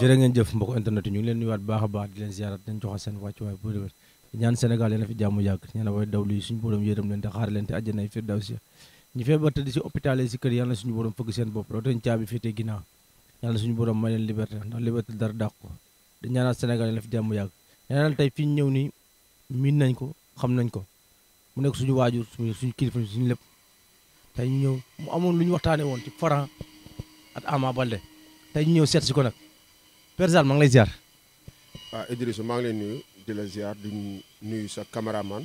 jërë ngeen jëf mbokk internet yi ñu ngi leen nuyuwaat bu baax a baax di leen ziarat dañ joxe seen wàccuwaay bu wér di ñaan Sénégal yéen a fi jàmm yàgg ñaan way dawlu yi suñu borom yërëm leen te xaar leen te àjjana yi firdawsi ñu feebar tëdd si hôpital yi si kër yàlla suñu borom fëgg seen bopp rootañ caabi féetee ginnaaw yàlla suñu borom may leen liberté ndax liberté dara dàq ko di ñaanaat Sénégal yéen a fi jàmm yàgg ñaanal tey fi ñu ñëw nii miin nañ ko xam nañ ko mu nekk suñu waajur suñu kilifa suñu lépp tey ñu ñëw mu amoon lu ñu waxtaane woon ci Franc ak Ama Baldé tey ñu ñëw seet si ko nag Père Zal maa ngi lay ziar. waaw Idrissa maa ngi lay nuyu di la ziar di nuyu sa caméraman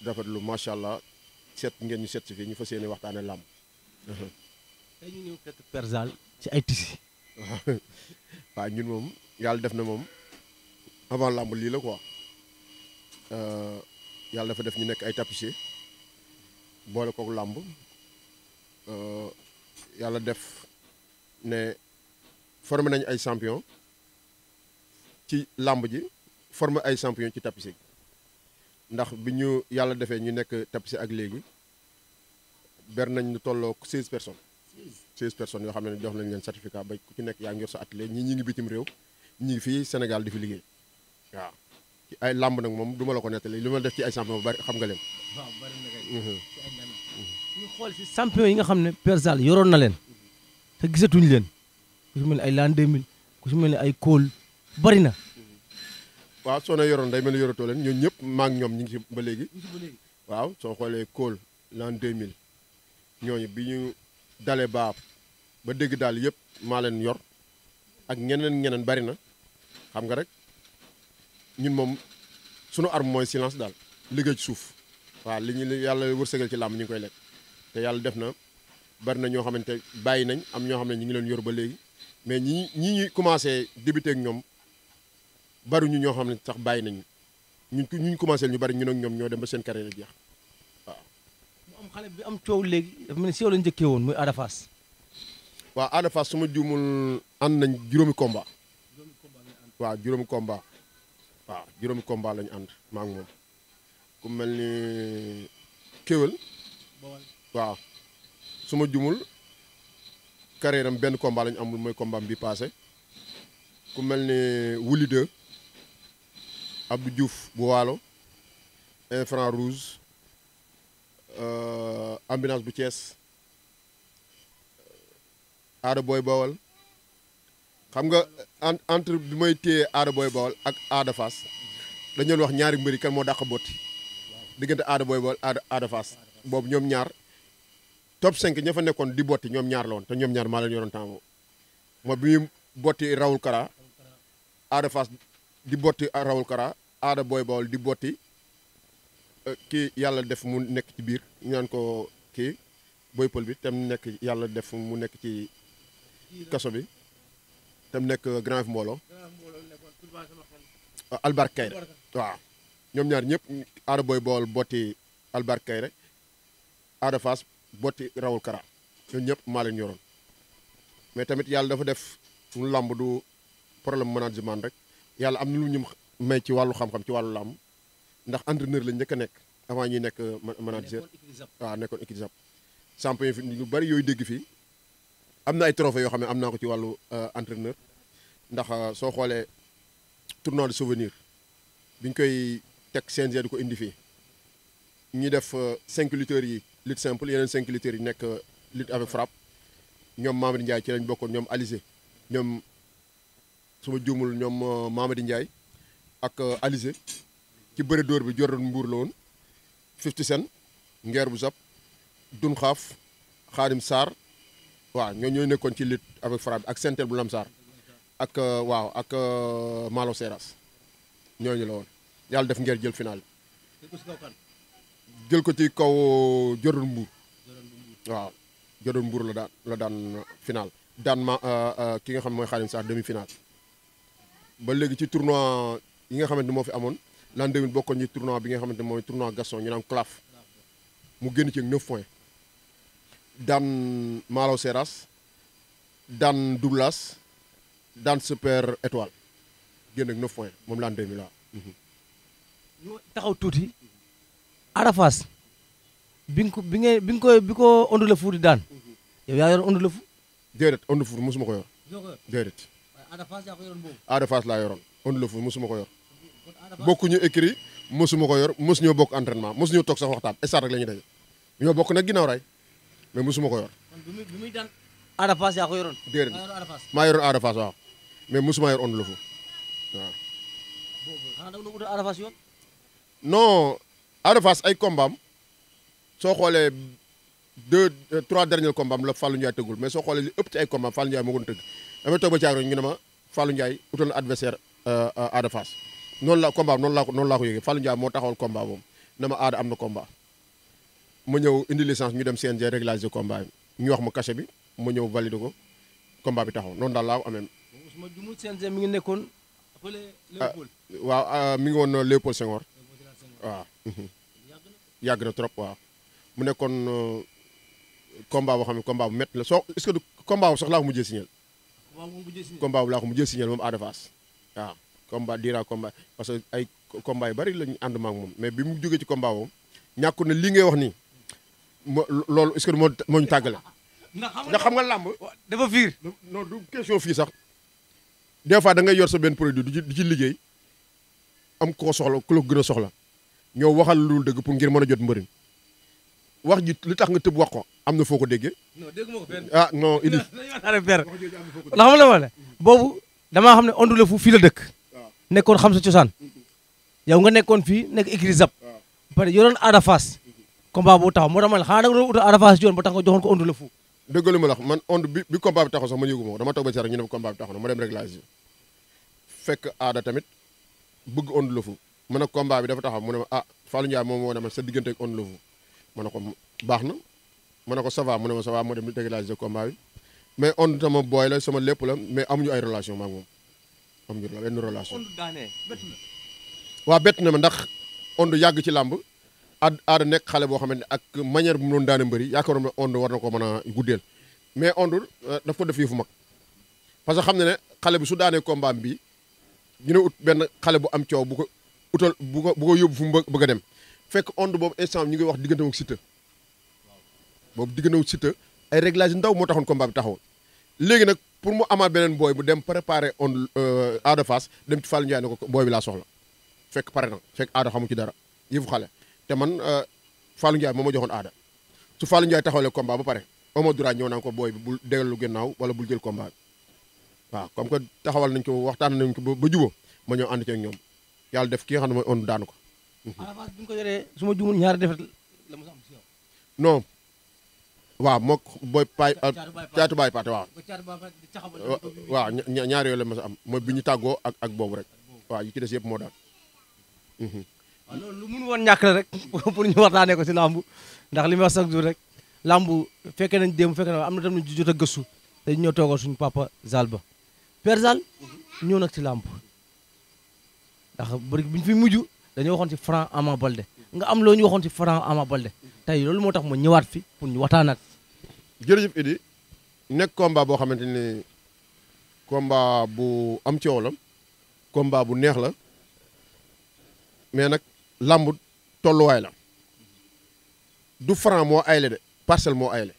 rafetlu macha allah seet ngeen ñu seet si fii ñu fas yéene waxtaane làmb. tey ñu ñëw fekk Père Zal ci ay tisi. waaw ñun moom yàlla def na moom avant làmb lii la quoi yàlla dafa def ñu nekk ay tapissier boole kook làmb yàlla def ne formé nañ ay champion ci làmb ji formé ay champion ci tapissier ndax bi ñu yàlla defee ñu nekk tapissier ak léegi ber nañ lu tolloo 16 personnes 16 personnes yoo xam ne jox nañ leen certificat ba ku ci nekk yaa ngi yor sa atelier ñi ngi bitim réew ñi ngi fii Sénégal di fi liggéey waaw ci ay làmb nag moom du ma la ko nettali li ma def ci ay champion bu bari xam nga leen. waaw bari na kay. ci ay nana ñu xool si champion yi nga xam ne Père Zal yoroon na leen te gisatuñ leen ku si mel ni ay l'an 2000 ku si mel ni ay Kool bari na. waaw soo na yoroon day mel ni yoratoo leen ñooñu ñëpp maa ngi ñoom ñu ngi ci ba léegi. waaw soo xoolee Kool l'an 2000 ñooñu bi ñu dalee ba dégg daal yëpp maa leen yor ak ñeneen bari na xam nga rek ñun moom sunu arme mooy silence daal liggéey ci suuf waaw li ñu yàlla wërsëgal ci làmb ñu ngi koy lekk te yàlla def na bari na ñoo xamante bàyyi nañ am ñoo xam ne ñu ngi leen yor ba léegi mais ñi ñuy commencé débuté ak ñoom bari ñu ñoo xam ne sax bàyyi nañ ñu commencé ñu bari ñun ak ñoom ñoo dem ba seen carrière jeex waaw. mu am xale bi am coow léegi dafa mel ni si yow la njëkkee woon muy Ada Fass. waaw Ada Fass su ma juumul ànd nañ juróomi combat waaw juróomi combat lañu ànd maa ngi moom ku mel ni kéwél waaw su ma juumul carrière am benn combat lañu amul mooy combat bi passé ku mel ni Wuli 2 Abdou Diouf bu waalo Infra Rouge ambulance bu Thiès Ada Boy Bawal xam nga entre bi may téye Ada Boy Bawal ak Ada Fass dañu doon wax ñaari mbëri kan moo dàq botti diggante Ada Boy Bawal Ada Fass boobu ñoom ñaar top 5 ña fa nekkoon di botti ñoom ñaar la woon te ñoom ñaar maa leen yoroon temps boobu moo bi muy botti Rawul Kara Ada Fass di botti Rawul Kara Ada Boy Bawal di botti kii yàlla def mu nekk ci biir ñu naan ko kii Boy Pël bi tam nekk yàlla def mu nekk ci kaso bi tam nekk grand mbooloo Albar Kayre waaw ñoom ñaar ñëpp Ada Boy Bawal botti Albar Kayre Ada Fass botti Rawul Kara ñoom ñëpp maa leen yoroon mais tamit yàlla dafa def mu làmb du problème management rek yàlla am na lu ñu may ci wàllu xam-xam ci wàllu làmb ndax entraîneur lañ njëkk a nekk avant ñuy nekk manager waaw nekkoon équipe zap champion fi lu bari yooyu dégg fii am na ay trophée yoo xam ne am naa ko ci wàllu entraîneur ndax soo xoolee tournoi de souvenir bi ñu koy teg CNG di ko indi fii ñuy def 5 lutteurs yi lutte simple yeneen 5 lutteurs yi nekk lutte avec frappe ñoom Mamadi Ndiaye ci lañ bokkoon ñoom Alizé ñoom suma juumul ñoom Mamadi Ndiaye ak Alizé ci bëre dóor bi Jordan Mbour la woon 50 Cent ngeer bu zap dun xaaf Xaadim Sarr waaw ñooy nekkoon ci lutte avec frappe ak sentel bu Lamsar ak waaw ak Malo Seras ñooñu la woon yàlla def ngeer jël final jël ko ci kaw Jordan Mbour waaw Jordan Mbour la daan final daan ma ki nga xam ne mooy Xaadim Sarr demi final ba léegi ci tournoi yi nga xamante moo fi amoon l'an 2000 bokkoon ci tournoi bi nga xamante mooy tournoi Gaston ñu naan CLAF mu génn ci 9 points daan Malaw Seras daan Douglas daan Super Étoile génn ak 9 points moom l'an 2000 waaw. ñu taxaw tuuti Ada Fass bi ko Onde le Fou di daan yow yaa yor Onde le Fou. déedéet Onde le Fou mosuma ko yor déedéet. Ada Fass laa yoroon Onde le Fou mosuma ko yor bokkuñu écrit mosuma ko yor mosuñoo bokk entraînement mosuñoo toog sax waxtaan stade rek la ñuy daje ñoo bokk nag ginnaaw raay mais mosuma ko yor. bi muy daan Ada Fass yaa ko yoroon. déedéet maa yoroon Ada Fass waaw mais mosuma yor Onde le Fou waaw. xanaa da nga doon utal Ada Fass yoon. non Ada Fass ay combat am soo xoolee 3 derniers combats am la Fallou Ndiaye tëggul mais soo xoolee li ëpp ci ay combat am Fallou Ndiaye moo gën tëgg damay toog ba caag rek ñu ne ma Fallou Ndiaye utal na adversaire Ada Fass noonu la combat am noonu laa ko yëgee Fallou Ndiaye moo taxawal combat boobu ne ma Ada am na combat ma ñëw indi licence ñu dem CNG régulariser combat bi ñu wax ma cachet bi ma ñëw valider ko combat bi taxaw noonu daal laa ko amee. ma jumul CNG mi ngi nekkoon fële Léopold. waaw mi ngi woon Léopold Senghor waaw. yàgg na trop waaw mu nekkoon combat boo xam ne combat bu métti la soo est-ce que du combat bu sax laa ko mujjee signé. combat bu laa ko mujjee signé moom Ada Fass waaw. combat dira combat parce que ay combat yu bari lañu ànd ma ak moom mais bi mu jógee ci combat boobu ñàkkul ne lii ngay wax nii loolu est-ce que moo ñu tàggale. ndax xam nga làmb dafa fiir. non du question fii sax des fois da ngay yor sa benn produit du ci liggéey am koo soxla ku la gën a soxla ñëw waxal lu dul dëgg pour ngir mën a jot mbëriñ wax ji li tax nga tëb wax ko am na foo ko déggee. non dégg ma ko benn. ah non Idi. ndax xam la ma ne boobu damaa xam ne Onde le Fou fii la dëkk. nekkoon xam sa cosaan yow nga nekkoon fii nekk écrit zap pare yoroon Ada Fass combat boo taxaw moo tax ma ne xanaa da nga doon utal Ada Fass yoon ba tax nga joxoon ko Onde le Fou. dëgg la ma la wax man Onde bi combat bi taxaw sax man yëgu ma dama toog ba ci rek ñu ne combat bi taxaw na ma dem réglage fekk Ada tamit bëgg Onde le Fou ma ne combat bi dafa taxaw mu ne ma ah Fallou Ndiaye moom moo ne ma sa diggante ak Onde le Fou ma ne ko baax na ma ne ko ça va mu ne ma ça va moo dem réglage combat bi mais Onde sama booy la sama lépp la mais amuñu ay relation maak moom amuñu benn relation. waaw bett na ma ndax Onde yàgg ci làmb Ada nekk xale boo xamante ne ak manière bu mu doon daane mbëri yaakaaroon ne Onde war na ko mën a guddeel mais Onde daf ko def yëfu mag parce que xam ne ne xale bi su daanee combat bi ñu ne ut benn xale bu am coow bu ko utal bu ko yóbbu fu mu bëgg a dem fekk Onde boobu instant ñu ngi wax diggante ak Siteu boobu diggante ak Siteu ay réglage ndaw moo taxoon combat bi taxawoon léegi nag pour mu amaat beneen booy bu dem préparer Onde Ada Fass dem ci Fallou Ndiaye ne ko booy bi laa soxla fekk pare na fekk Ada xamu ci dara yëfu xale te man Fallou Ndiaye moo ma joxoon Ada su Fallou Ndiaye taxawalee combat ba pare Omo Dura ñëw naa ko booy bi bul dellu gannaaw wala bul jël combat bi waaw comme que taxawal nañ ko waxtaan nañ ko ba jubóo ma ñëw ànd ci ak ñoom yàlla def ki nga xam ne mooy Onde daanu ko. Ada Fass bi nga ko yoree su ma juumul ñaari defet la mu am si yow. non waaw moog booy paay caatu baay paate waaw. waaw ñaari yooyu la ma sa am mooy bi ñu tàggoo ak boobu rek waaw yi ci des yëpp moo daan. waaw loolu lu mun woon ñàkk la rek pour ñu waxtaanee ko si lambu ndax li may wax chaque jour rek lambu fekkee nañ démb fekkee na am na tam ñu jot a gëstu dañu ñëw toogal suñu papa Zal Ba Père Zal ñëw nag ci lambu ndax bëri bi ñu fi mujj dañoo waxoon ci Franc Ama Baldé nga am loo ñu waxoon ci Franc Ama Baldé tey loolu moo tax ma ñëwaat fi pour ñu waxtaanaat. jërëjëf Idi nekk combat boo xamante ni combat bu am coow la combat bu neex la mais nag lamb tolluwaay la du Franc moo ayle de parcelle moo ayle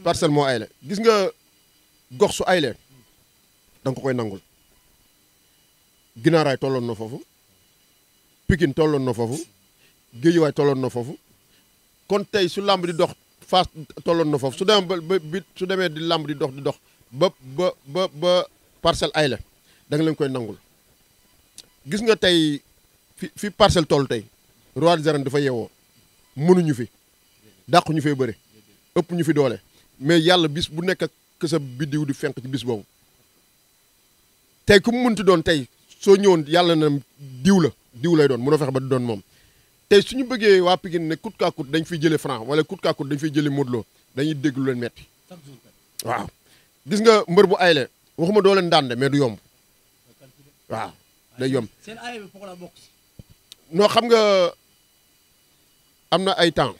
parcelle moo ayle gis nga gox su aylee da nga ko koy nangul Ginaaraay tolloon na foofu Pikine tolloon na foofu Géejawaay tolloon na foofu kon tey su lamb di dox Fass tolloon na foofu su demee ba su demee di lamb di dox ba parcelle ayle da nga leen koy nangul gis nga tey fi parcelle toll tey roi des arènes dafa yeewoo mënuñu fi dàq ñu fee bëre ëpp ñu fi doole mais yàlla bis bu nekk ak sa biddiw di fenk ci bis boobu tey ku mu mënti doon tey soo ñëwoon yàlla na diw lay doon mënoo fexe ba du doon moom tey suñu bëggee waa Pikine ne coûte que coûte dañ fiy jëlee Franc wala coûte que coûte dañ fiy jëlee Modou Lo dañuy dégg lu leen metti waaw gis nga mbër bu ayle waxuma doo leen daan mais du yomb waaw day yomb noo xam nga am na ay temps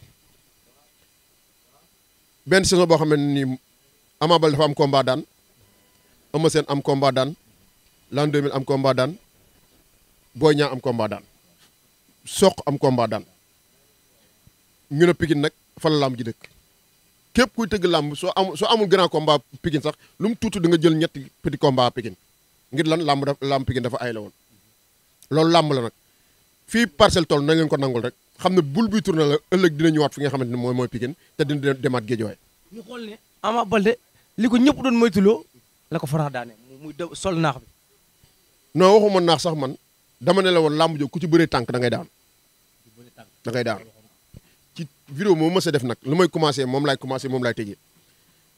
benn saison boo xam ne nii Ama Baldé dafa am combat daan Eumeu Sène am combat daan l'an 2000 am combat daan Boy Niang am combat daan Sokh am combat daan ñu ne Pikine nag fan la lamb ji dëkk képp kuy tëgg làmb soo amul grand combat Pikine sax lu mu tuuti da nga jël ñetti petit combat Pikine ngir lan làmb Pikine dafa ay la woon loolu làmb la nag fii parcelle toll nañ leen ko nangul rek xam ne bul bi tourné la ëllëg dina ñëwaat fi nga xamante ne mooy Pikine te dina demaat Guédiawaye. ñu xool ne Ama Baldé li ko ñëpp doon moytuloo la ko Franc daane muy sol naax bi. non waxuma naax sax man dama ne la woon làmb jo ku ci bëree tànk da ngay daan da ngay daan ci vidéo moo mës a def nag lu may commencé moom laay tëjee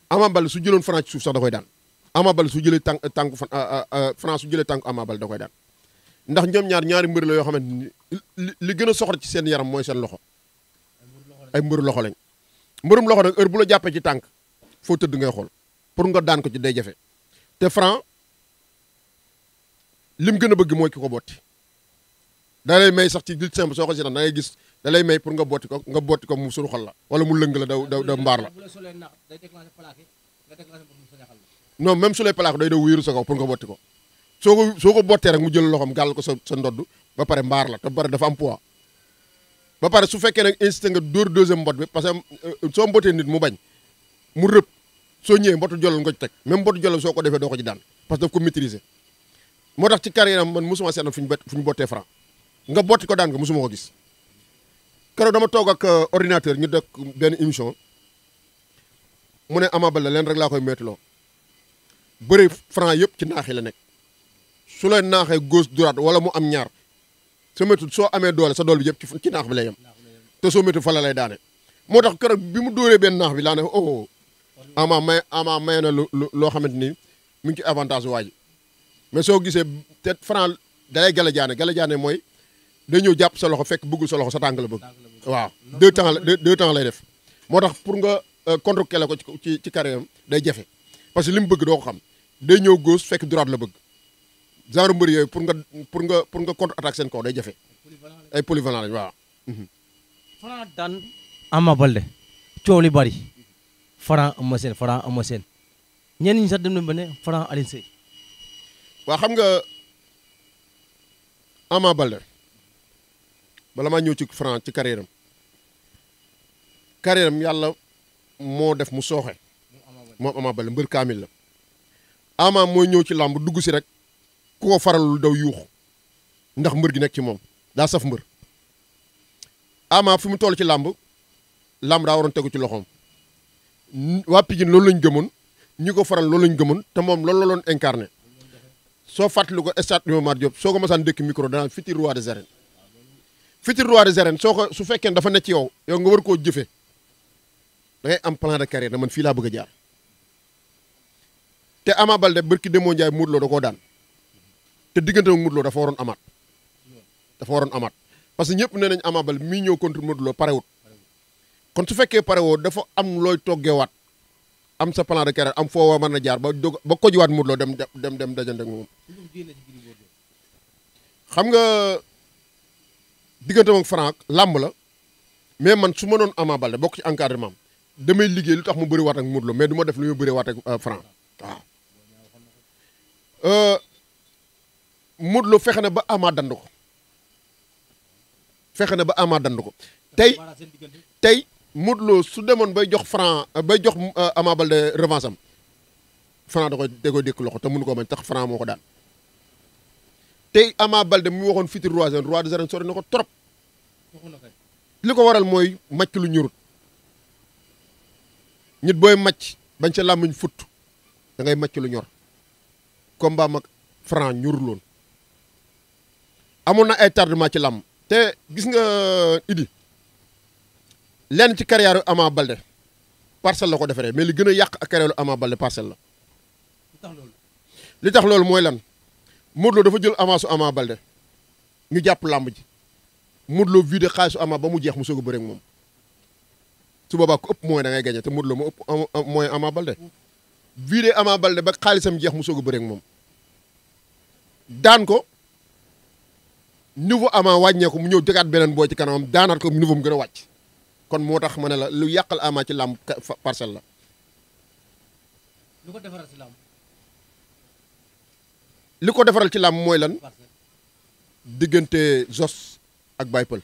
Ama Baldé su jëloon Franc ci suuf sax da koy daan Ama Baldé su jëlee tànku Franc su jëlee tànku Ama Baldé da koy daan ndax ñoom ñaari mbër la yoo xamante ni li gën a soxla ci seen yaram mooy seen loxo ay mbëru loxo lañ mbërum loxo nag heure bu la jàppee ci tànk foo tëdd ngay xool pour nga daan ko ci day jafe te Franc lim gën a bëgg mooy ki ko botti da lay may sax ci lutte simple soo ko si da ngay gis da lay may pour nga botti ko mu suru xol la wala mu lëng la da mbaar la non même su lay plaque day daw wéeru sa kaw pour nga botti ko soo ko bottee rek mu jël loxoom gàll ko sa ndodd ba pare mbaar la te ba pare dafa am poids ba pare su fekkee nag insisté nga dóor deuxième mbot bi parce que soo mbotee nit mu bañ mu rëb soo ñëwee mbotu jolal nga ci teg même mbotu jolal soo ko defee doo ko ci daan parce que daf ko maîtriser moo tax ci carrière am man mosuma seetlu fu ñu bottee Franc nga botti ko daan nga mosuma ko gis keroog dama toog ak ordinateur ñu def benn émission mu ne Ama Baldé leen rek laa koy méttiloo bëri Franc yëpp ci naax yi la nekk su lay naaxee gauche droite wala mu am ñaar sa métti soo amee doole sa doole bi yëpp ci naax bi lay yem te soo métti fa la lay daane moo tax keroog bi mu dóoree benn naax bi laa ne oh Ama may na loo xamante ni mu ngi ci avantage waa ji mais soo gisee te Franc dalay galajaane mooy day ñëw jàpp sa loxo fekk bëggul sa loxo sa tànk la bëgg waaw deux temps lay def moo tax pour nga contre kele ko ci carrière am day jafe parce que li mu bëgg doo ko xam day ñëw gauche fekk droite la bëgg genre mbër yooyu pour nga contre attaque seen kaw day jafe ay polyvalent lañ waaw. Franc daan Ama Baldé coow li bari Franc Eumeu Sène ñenn ñi sax dem nañ ba ne Franc Alioune Seye. waaw xam nga Ama Baldé bala maa ñëw ci Franc ci carrière am yàlla moo def mu sooxe moom Ama Baldé mbër kaamil la Ama mooy ñëw ci làmb dugg si rek ku ko faralul daw yuuxu ndax mbër gi nekk ci moom daa saf mbër Ama fi mu toll ci làmb daa waroon tegu ci loxoom waa Pikine loolu lañ gëmoon ñi ko faral loolu lañ gëmoon te moom loolu la doon incarné soo fàttali ko stade Iba Mar Diop soo ko masaan dëkk micro danaan futur roi des arènes futur roi des arènes soo ko su fekkee dafa nekk ci yow nga war koo jëfe da ngay am plan de carrière na man fii laa bëgg a jaar te Ama Baldé barki Demba Ndiaye Modou Lo da koo daan te diggante ak Modou Lo dafa waroon amaat parce que ñëpp nee nañ Ama Baldé mii ñëw contre Modou Lo parewut kon su fekkee parewoo dafa am looy toggeewaat am sa plan de carrière am foo mën a jaar ba ko jiwaat Modou Lo dem dajante ak moom xam nga diggante ak Franc làmb la mais man su ma doon Ama Baldé bokk ci encadrement damay liggéey lu tax mu bëri waat ak Modou Lo mais du ma def lu ñu bëri waat ak Franc waaw Modou Lo fexe na ba Ama dand ko tey Modou Lo su demoon bay jox Franc bay jox Ama Baldé revanche am Franc da koy dékk loxo te mënu ko bañ tax Franc moo ko daan tey Ama Baldé mu waxoon futur roi des arènes sori na ko trop li ko waral mooy màcc lu ñurut nit booy màcc bañ sa làmmiñ futt da ngay màcc lu ñor combat mag Franc ñuruloon amoon na ay tardement ci làmb te gis nga Idi lenn ci carrière Ama Baldé parcelle la ko defaree mais li gën a yàq ak carrière Ama Baldé parcelle la li tax loolu mooy lan Modou Lo dafa jël avance Ama Baldé ñu jàpp làmb ji Modou Lo vidé xaalisu Ama ba mu jeex mu soog a bëre ak moom su boobaa ku ëpp mooy da ngay gagné te Modou Lo mu ëpp mooy Ama Baldé vidé Ama Baldé ba xaalisam jeex mu soog a bëre ak moom daan ko niveau Ama wàññeeku mu ñëw jëgaat beneen booy ci kanamam daanaat ko niveau mu gën a wàcc kon moo tax ma ne la lu yàqal Ama ci làmb parcelle la. lu ko defaral ci làmb. li ko defaral ci làmb mooy lan diggante Zos ak Baye Pël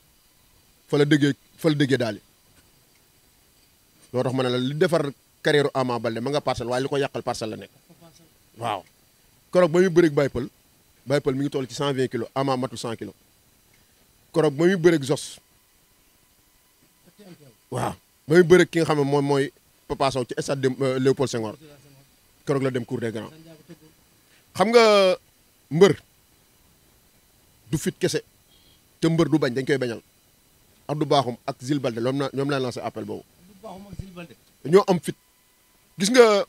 fa la déggee daal loo tax ma ne la li defar carrière Ama Baldé ma nga Parcelles waaye li ko yàqal Parcelles la nekk waaw keroog ba muy bëreeg Baye Pël mi ngi toll ci 120 kilos Ama matul 100 kilos keroog ba muy bëreeg Zos waaw ba muy bëreeg ki nga xam ne moom mooy Papa Sow ci stade Léopold Senghor keroog la dem cour des grands xam nga mbër du fit kese te mbër du bañ dañ koy bañal Abdou Bakhoum ak Zil Balde ñoom laa lancé appel boobu ñoo am fit gis nga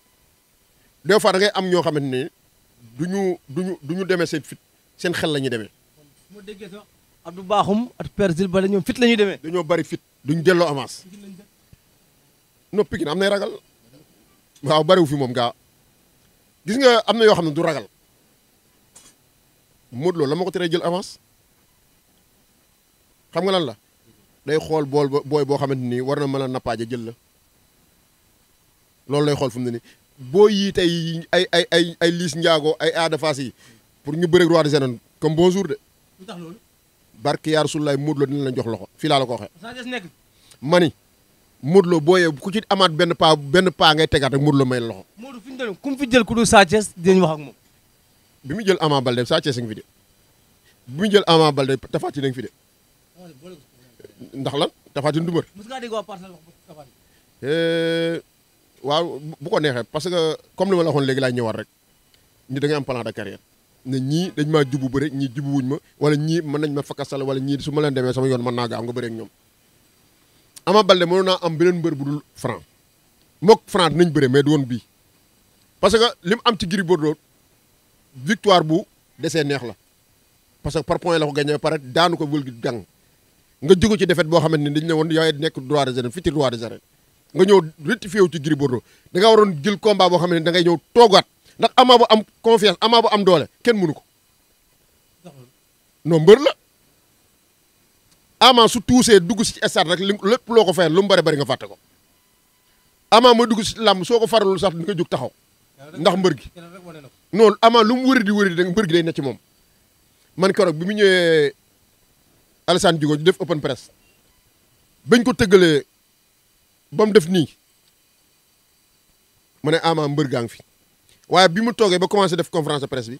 des fois da ngay am ñoo xamante ni duñu demee seen fit seen xel la ñuy demee. ma déggee sax Abdou Bakhoum ak Père Zil Balde ñoom fit la ñuy demee. dañoo bari fit duñ delloo avance. non Pikine am nay ragal waaw bariwu fi moom gaa gis nga am na yoo xam ne du ragal Modou Lo la ma ko teree jël avance xam nga lan la day xool booy boo xamante ni war na mën a nappaaje jël la loolu lay xool fu mu ne nii boo yii tey ay Liss Ndiago ay Ada Fass yi pour ñu bëreeg roi des arènes comme bonjour de. lu tax loolu. barke yaa Rasulullaay Modou Lo dina la jox loxo fii laa la ko waxee. saa des nekk. mani Modou Lo booyee ku ci amaat benn paa ngay tegaat rek Modou Lo may la loxo. Modou fi ñu doon ku mu fi jël ku dul Sa Thiès dinañ wax ak moom. bi mu jël Ama Baldé Sa Thiès a ngi fi de bi mu jël Ama Baldé Tapha Tine a ngi fi de ndax lan Tapha Tine du mbër. mos ngaa dégg waa Parcelles wax Tapha Tine. waaw bu ko neexee parce que comme li ma la waxoon léegi laay ñëwaat rek ñi da ngay am plan de carrière ne ñii dañ maa jubu bëre ñii jubu wuñ ma wala ñii mën nañ ma fakkasal wala ñii su ma leen demee sama yoon mën naa gaaw nga bëre ak ñoom. Ama Baldé mënoon naa am beneen mbër bu dul Franc mook Franc dinañ bëre mais du woon bii parce que li mu am ci Gris Bordeaux victoire bu desee neex la parce que par point la ko gagné pare daanu ko wël gi gang nga jóge ci défaite boo xamante ni dañu ne woon yaay nekk roi des arènes futur roi des arènes nga ñëw rectifié wu ci Gris Bordeaux da nga waroon jël combat boo xam ne da ngay ñëw toogaat ndax Ama bu am confiance Ama bu am doole kenn mënu ko non mbër la Ama su tuusee dugg si stade rek lépp loo ko fayal lu mu bari nga fàtte ko Ama ma dugg si làmb soo ko faralul sax di nga jóg taxaw ndax mbër gi non Ama lu mu wëri di da mbër gi day ne ci moom man keroog bi mu ñëwee Alassane Djigo di def open press bañ ko tëggalee ba mu def nii ma ne Ama mbër gaa ngi fi waaye bi mu toogee ba commencé def conférence de presse bi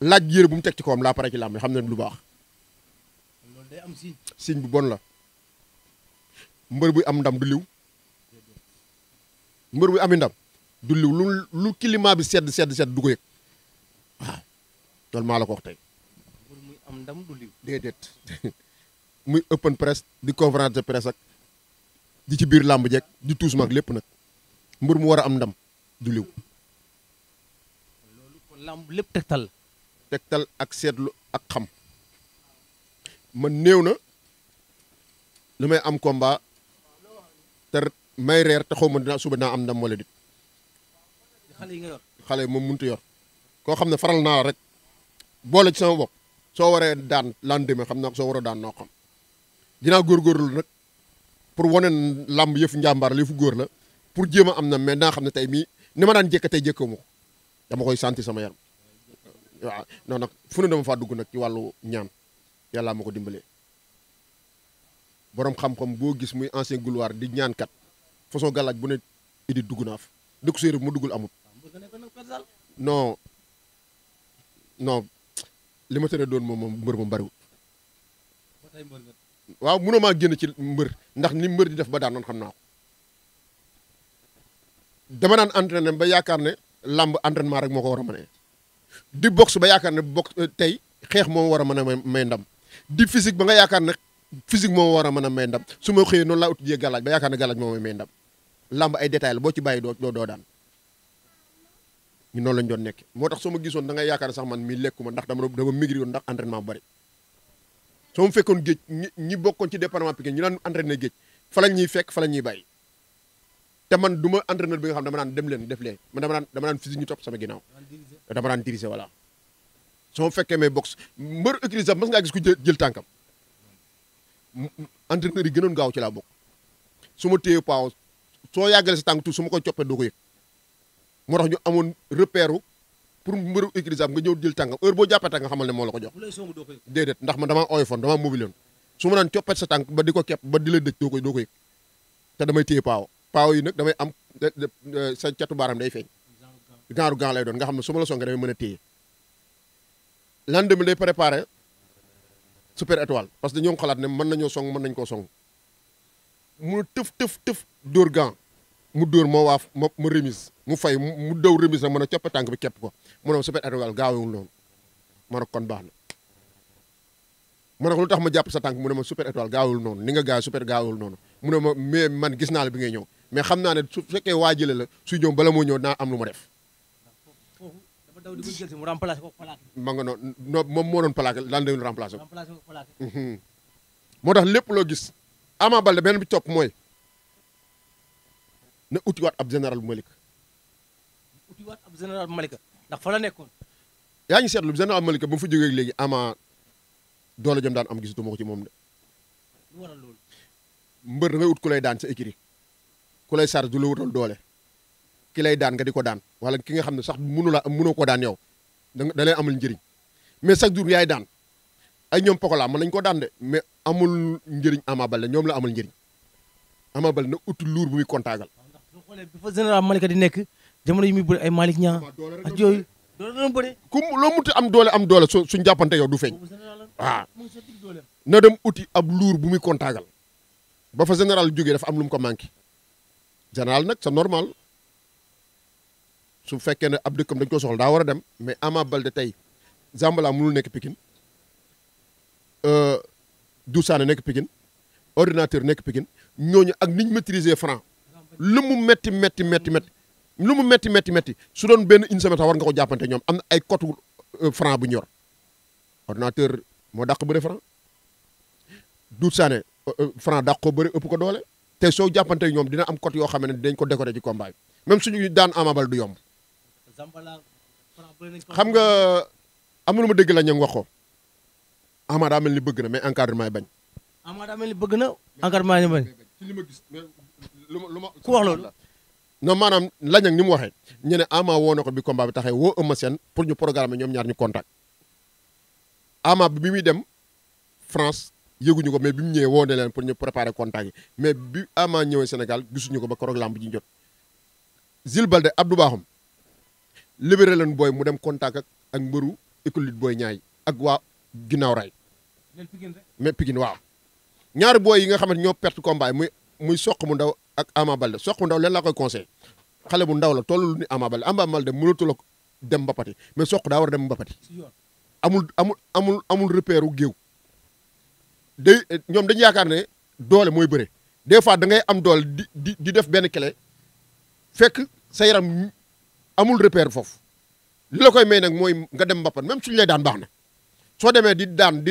laaj yére bu mu teg ci kawam laa pare ci làmb xam ne lu baax loolu day am signe bu bon la mbër buy am ndam du liw mbër buy am ndam du liw lu climat bi sedd du ko yëg waaw loolu maa la ko wax tey. mbër muy am ndam du liw. déedéet muy open presse di conférence de presse ak di ci biir làmb jeeg di tuus mag lépp nag mbër mu war a am ndam du liw. loolu kon làmb lépp tegtal. tegtal ak seetlu ak xam man néew na li may am combat te may reer te xaw ma dinaa suba dinaa am ndam wala dit xale yi nga yor. xale moom mënut a yor koo xam ne faral naa la rek boole ci sama bopp soo waree daan lendemain xam naa ko soo war a daan noo xam dinaa góorgóorlu nag pour wane làmb yëfu njàmbaar la yëfu góor la pour jéem a am na mais naa xam ne tey mii ni ma daan jékka tey jékkawu ma ko dama koy santi sama yaram waaw non nag fu ne dama faa dugg nag ci wàllu ñaan yàllaa ma ko dimbalee borom xam-xam boo gis muy ancien gloire di ñaankat façon gàllaaj bu ne idi dugg naa fa dëkku séeréer mu duggul amul non li ma tere doon moom mbër moom bariwul waaw mënoo maa génn ci mbër ndax ni mbër di def ba daan noonu xam naa ko dama daan entraîné ba yaakaar ne làmb entraînement rek moo ko war a mën di boxe ba yaakaar ne tey xeex moom war a mën a may ndam di physique ba nga yaakaar ne physique moom war a mën a may ndam su ma xëyee noonu laa utijee gàllaaj ba yaakaar ne gàllaaj moom may ndam làmb ay détails la boo ci bàyyi doo daan ñu noonu lañ doon nekk moo tax soo ma gisoon da ngay yaakaar ne sax man mii lekkuma ndax dama maigri woon ndax entraînement bu bari soo ma fekkoon géej ñi bokkoon ci département Pikine ñu daan entraîné géej fa la ñuy fekk fa la ñuy bàyyi te man du ma entraîneur bi nga xam dama naan dem leen def leen man dama naan physique ñu topp sama ginnaaw dama daan diriger voilà soo ma fekkee may boxe mbër utilisé mas ngaa gis ku jël tànkam entraîneur yi gënoon gaaw ci laa bokk su ma téye paaw soo yàggale sa tànk tuut su ma koy coppee doo ko yëg moo tax ñu amoon repère pour mbëru utilisable nga ñëw jël tànkam heure boo jàppee tànk nga xamal ne moo la ko jox déedéet ndax man damaa oyofoon damaa mobiloon su ma naan coppet sa tànk ba di ko kepp ba di la dëj doo ko yëg te damay téye paaw yi nag damay am sa catu baaram day feeñ gaaru gan lay doon nga xam ne su ma la songee damay mën a téye lendemain day préparé super étoile parce que ñoom xalaat ne mën nañoo song mën nañ koo song mu tëf dóor gan mu dóor moo waaf mu remise mu fay mu daw remise nag mën a coppe tànk bi képp ko mu ne super étoile gaawewul noonu ma ne kon baax na ma ne ko lu tax ma jàpp sa tànk mu ne ma super étoile gaawul noonu ni nga gaaw super gaawul noonu mu ne ma mais man gis naa la bi ngay ñëw mais xam naa ne su fekkee waa jële la suy ñëw bala moo ñëw naa am lu ma def ma nga noonu non moom moo doon plaqué lan dañu remplacé ko moo tax lépp loo gis Ama Baldé beneen bi topp mooy na utiwaat ab général bu Malika ndax fa la nekkoon yaa ngi seetlu général Malika ba mu fa jógee léegi Ama doole jëm daan am gisatuma ko ci moom de lu waral loolu mbër da ngay ut ku lay daan sa écurie ku lay charge du la wutal doole ki lay daan nga di ko daan wala ki nga xam ne sax mënoo ko daan yow da lay amul njëriñ mais chaque jour yaay daan ay ñoom Pokola mën nañ ko daan de mais amul njëriñ Ama Baldé ñoom la amal njëriñ Ama Baldé nag ut luur bu muy kontaagal ndax soo xoolee bi fa général Malika di nekk jamono yi muy bëri ay Malick Niang ak yooyu doole doon bëri ku loo muti am doole suñ jàppante yow du feeñ waaw na dem uti ab luur bu muy kontaagal ba fa général jógee dafa am lu mu ko manqué général nag c'est normal su fekkee ne ab dëkkam dañ ko soxla daa war a dem mais Ama Baldé tey Zambala mënul nekk Pikine Doudou Sané nekk Pikine ordinateur nekk Pikine ñooñu ak niñ maîtriser franc lu mu metti lu mu metti su doon benn une semaine war nga ko jàppante ñoom am na ay cote franc bu ñor ordinateur moo dàq bëre franc Doudou Sané franc dàq ko bëre ëpp ko doole te soo jàppante ñoom dina am cote yoo xam ne dañ ko décorer ci combat bi même suñu daan Ama Baldé du yomb xam nga am na lu ma dégg la ñu wax ko Ama daa mel ni bëgg na mais encadrement yi bañ. Ama daa mel ni bëgg na encadrement yi bañ. ci li ma gis lu ma ku wax loolu. non maanaam lañ ni mu waxee ñu ne Ama woo na ko bi combat bi taxee woo Eumeu Sène pour ñu programmer ñoom ñaar ñu contact Ama bi muy dem France yëguñu ko mais bi mu ñëwee woo ne leen pour ñu préparer contact yi mais bi Ama ñëwee Sénégal gisuñu ko ba koroog lamb ji jot. Zil Balde Abdou Bakhoum libéré leen booy mu dem contact ak mbëru école booy ñaay ak waa ginnaaw raay mais Pikine waaw ñaari booy yi nga xam ne ñoo perte combat muy soq mu ndaw ak Ama Baldé soq mu ndaw leen laa koy conseillé xale bu ndaw la tollul ni Ama Baldé mënatul dem mbapati mais soq daa war a dem mbapati amul repère u géew day ñoom dañu yaakaar ne doole mooy bëre des fois da ngay am doole di def benn clé fekk sa yaram amul repère foofu li la koy may nag mooy nga dem mbappat même suñu lay daan baax na soo demee di daan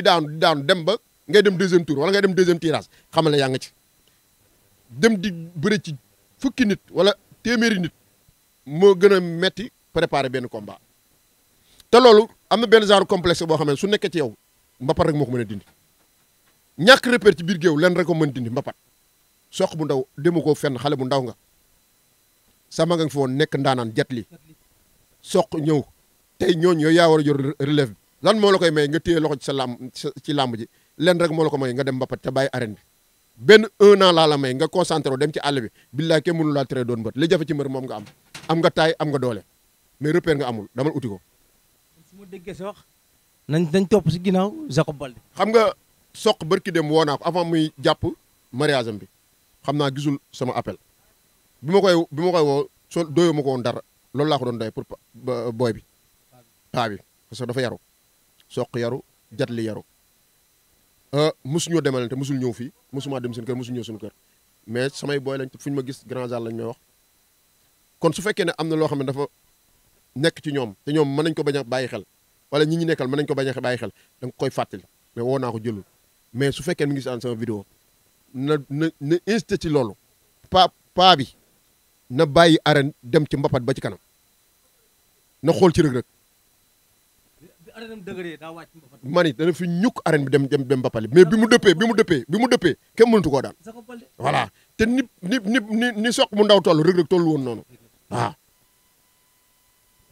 dem ba ngay dem deuxième tour wala ngay dem deuxième tirage xamal ne yaa nga ci dem di bëre ci fukki nit wala téeméeri nit moo gën a metti préparer benn combat te loolu am na benn genre complexe boo xam ne su nekkee ci yow mbappat rek moo ko mën a dindi ñàkk repère ci biir géew leen rek ko mën dindi mbappat soq bu ndaw demu ko fenn xale bu ndaw nga sama nga fi woon nekk ndaanaan jet li soq ñëw tey ñooñu yooyu yaa war a yor relève bi lan moo la koy may nga téye loxo ci sa làmb ci làmb ji leen rek moo la ko may nga dem mbappat te bàyyi arène bi benn 1 an laa la may nga concentré wu dem ci àll bi billaay kenn mënu laa tere doon mbët li jafe ci mbër moom nga am nga taay am nga doole mais repère nga amul damal uti ko. su ma déggee sa wax nañ topp si ginnaaw Jacob Baldé. xam nga soq barki dem woo naa ko avant muy jàpp mariage am bi xam naa gisul sama appel bi ma koy woo soo doyoo ma ko woon dara loolu laa ko doon doy pour booy bi paa bi parce que dafa yaru soq yaru jat li yaru mosuñoo demalante mosul ñëw fii mosuma dem seen kër mosul ñëw suñu kër mais samay booy lañ fu ñu ma gis grand zal lañ may wax kon su fekkee ne am na loo xam ne dafa nekk ci ñoom te ñoom mën nañ ko bañ a bàyyi xel wala ñi nekkal mën nañ ko bañ a bàyyi xel da nga koy fàttali mais woo naa ko jëlul mais su fekkee mi ngi si sama vidéo na incité ci loolu paa bi na bàyyi arène dem ci mbapat ba ci kanam na xool ci rëg-rëg mani dana fi ñukk arène bi dem mbapali mais bi mu dëppee kenn mënatu koo daan voilà te ni soq mu ndaw toll rëg-rëg toll woon noonu waaw